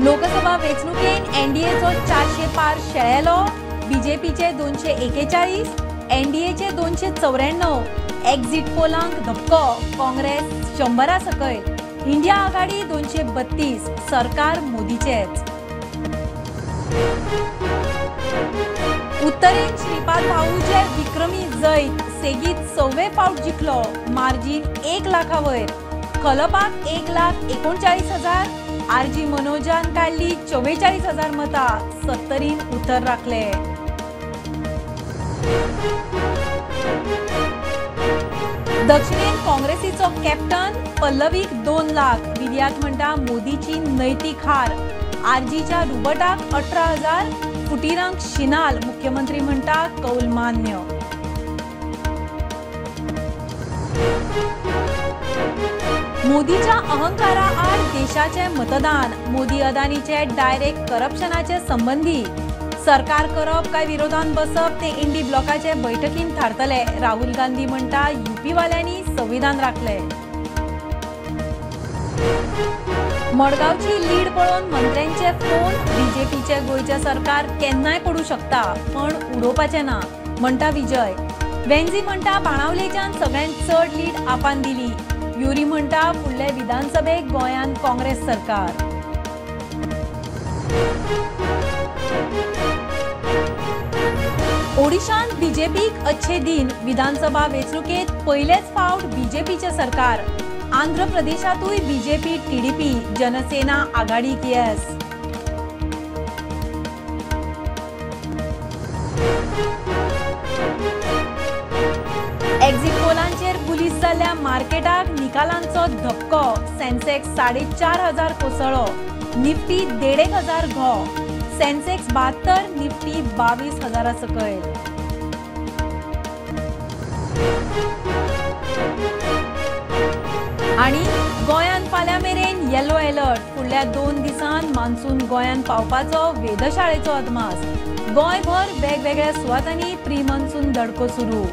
लोकसभा वेंचणुकेन एनडीएचो 400 पार शेळेलो, बीजेपीचे 241, एनडीएचे 294। एक्झिट पोलांक धपको, काँग्रेस 100 सकयल, इंडिया आघाडी 232, सरकार मोदीचेच। उत्तरेन श्रीपाद भाऊचे विक्रमी जैत, सेगीत 6वे फावट जिखलो, मार्जीन 1 लाखा वयर, खलपाक 1,39,000, आरजी मनोजान काडली 44,000 मतां, 70 उतर राखले। दक्षिणेन काँग्रेसीचो कॅप्टन पल्लवीक 2 लाख, विर्यात म्हणटा मोदीची नैतीक हार, आरजीच्या रुबटाक 18,000, फुटीरांक शिनाल, मुख्यमंत्री म्हणटा कौल मान्य। मोदीच्या अहंकारा आड देशाचे मतदान, मोदी अदानीचे डायरेक्ट करप्शनाचे संबंधी, सरकार करप काय विरोधान बसप ते इंडी ब्लॉकाचे बैठकीन थारतले, राहुल गांधी म्हणटा युपीवाल्यांनी संविधान राखले। मडगांवची लीड पळोवन मंत्र्यांचे फोन, बीजेपीचे गोंयचे सरकार केन्नाय पडूं शकता पण उडोवपाचें ना म्हणटा विजय। वेन्झी म्हणटा बाणावलेच्यान सगळ्यांत चड लीड आपान दिली, युरी म्हणटा फुडले विधानसभेक गोंयांत काँग्रेस सरकार। ओडिशांत बीजेपीक अच्छे दिन, विधानसभा वेंचणुकेत पयलेच फावट बीजेपीचें सरकार, आंध्र प्रदेशांतूय बीजेपी टीडीपी जनसेना आघाडीक येस। एक्झिट पोलांचेर बुलीस जाल्ल्या मार्केटाक निकालांचो धपको, सेन्सेक्स 4,500 कोसळ्ळो, निफ्टी 1,500 घो, सेन्सेक्स 72, निफ्टी 22,000 सकयल। आनी गोंयांत फाल्यां मेरेन येलो अलर्ट, फुडल्या 2 दिसांत मान्सून गोंयांत पावपाचो वेधशाळेचो अदमास, गोंयभर वेगवेगळ्या सुवातांनी प्री मान्सून दडको सुरू।